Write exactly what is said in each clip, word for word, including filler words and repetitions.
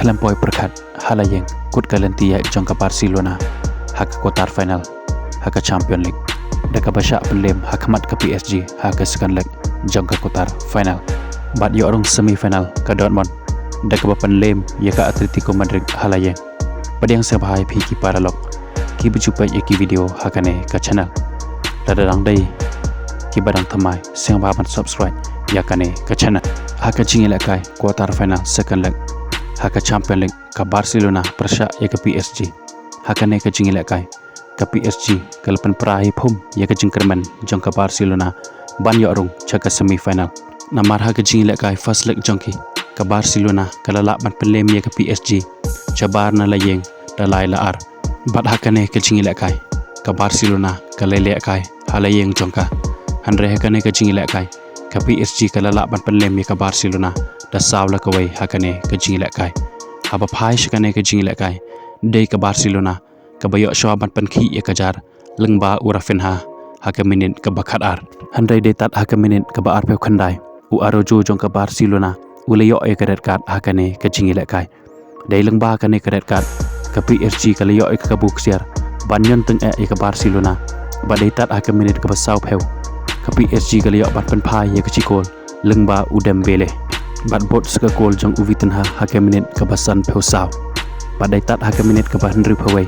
khlem poi pyrkhat ha la ïing kut ka lynti ïaid jong ka Barcelona ha ka quarter final ha ka Champion League, da kaba shah pynlem ha khmat ka P S G ha ka second leg jong ka quarter final. Bad ïoh rung semi final ka Dortmund da kaba pynlem ïa ka Atletico Madrid ha la ïing. Pdiang sngewbha ïa phi ki paralok kiba ju peit ïa ki video ha kane ka channel. Lada dang dei kiba dang thymmai, sngewbha ban subscribe ïa kane ka channel. Ha ka jingïalehkai quarter final second leg ha ka Champion League, ka Barcelona pyrshah ïa ka P S G. Ha kane ka jingïalehkai, ka P S G ka la pynpra hi phum ïa ka jingkyrmen jong ka Barcelona ban ïoh rung sha ka semi final. Namar ha ka jingïalehkai first leg jong ki, ka Barcelona ka la lah ban pynlem ïa ka P S G shabar na la ïing da lai la ar. Bad ha kane ka jingïalehkai, ka Barcelona ka la lehkai ha la ïing jong ka. Hynrei ha kane ka jingïalehkai, ka P S G ka la lah ban pynlem ïa ka Barcelona da saw la kawei ha kane ka jingïalehkai. Haba phai sha kane ka jingïalehkai, dei ka Barcelona kaba ïoh shuwa ban pynkhih ïa ka jar lyngba u Raphinha ha ka minit kaba khatar. Hynrei dei tad ha ka minit kaba arphew khyndai, u Araujo jong ka Barcelona u la ïoh ïa ka red card ha kane ka jingïalehkai. Dei lyngba kane ka red card, ka P S G ka la ïoh ïa ka kabu ksiar ban ñion tyngeh ïa ka Barcelona. Bad dei tad ha ka minit kaba sawphew, ka P S G ka la ïoh ban pynphai ïa ka shi kol lyngba u Dembele. Bad bud sa ka kol jong u Vitinha ha ka minit kaba sanphew saw. Bad dei tad ha ka minit kaba hynriewphew wei,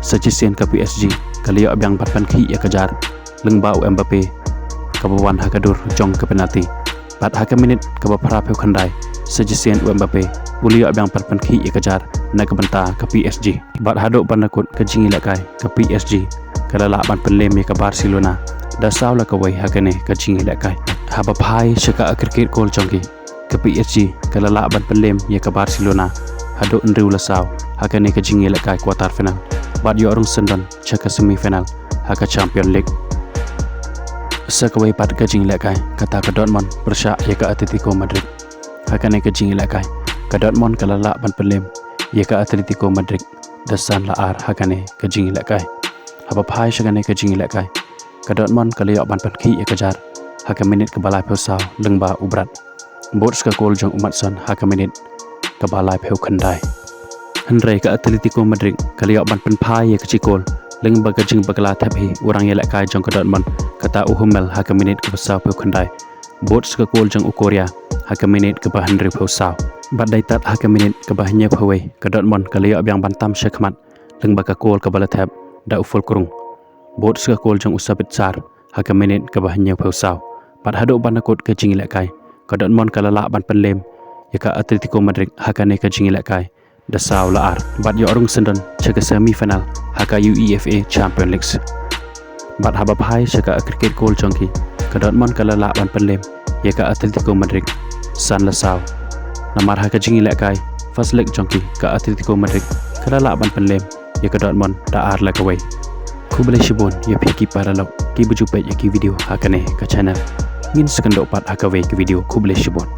sa shisien ka P S G ka la ïoh biang ban pynkhih ïa ka jar lyngba u Mbappe, kaba wan ha ka dur jong ka penalty. Bad ha ka minit kaba phraphew khyndai, sa shisien u Mbappe u la ïoh biang ban pynkhih ïa ka jar na ka bynta ka P S G. Bad haduh ban da kut ka jingïalehkai, ka P S G ka la lah ban pynlem ïa ka Barcelona da saw la kawei ha kane ka jingïalehkai. Haba phai sha ka aggregate goal jong ki, ka P S G ka la lah ban pynlem ïa ka Barcelona haduh hynriew la saw ha kane ka jingïalehkai quarter final, bad ïoh rung syndon sha ka semi final ha ka Champion League. Sa kawei pat ka jingïalehkai, kata ka Dortmund pyrshah ïa ka Atletico Madrid. Ha kane ka jingïalehkai, ka Dortmund ka la lah ban pynlem ïa ka Atletico Madrid da san la ar ha kane ka jingïalehkai. Haba phai sha kane ka jingïalehkai, ka Dortmund ka la ïoh ban pynkhih ïa ka jar ha ka minit kaba laiphew saw lyngba u Brandt. Bud sa ka kol jong u Maatsen ha ka minit kaba laiphew khyndai. Hynrei ka Atletico Madrid ka la ïoh ban pynphai ïa ka shi kol lyngba ka jingbakla thep hi u rangïalehkai jong ka Dortmund, kata u Hummels ha ka minit kaba sawphew khyndai. Bud sa ka kol jong u Correa ha ka minit kaba hynriewphew saw. Bad dei tad ha ka minit kaba hynñiewphew wei, ka Dortmund ka la ïoh biang ban tam sha khmat lyngba ka kol kaba la thep da u Füllkrug. Bud sa ka kol jong u Sabitzer ha ka minit kaba hynñiewphew saw. Bad haduh ban da kut ka jingïalehkai, ka Dortmund ka la lah ban pynlem ïa ka Atletico Madrid ha kane ka jingïalehkai da saw la ar, bad ïoh rung syndon sha ka semi final ha ka UEFA Champion League. Bad haba phai sha ka aggregate goal jong ki, ka Dortmund ka la lah ban pynlem ïa ka Atletico Madrid san la saw. Namar ha ka jingïalehkai first leg jong ki, ka Atletico Madrid ka la lah ban pynlem ïa ka Dortmund da ar la kawei. Khublei shibun ïa phi ki paralok kiba ju peit ïa ki video ha kane ka channel. Ngin sa kynduh pat ha kawei ka video. Khublei shibun.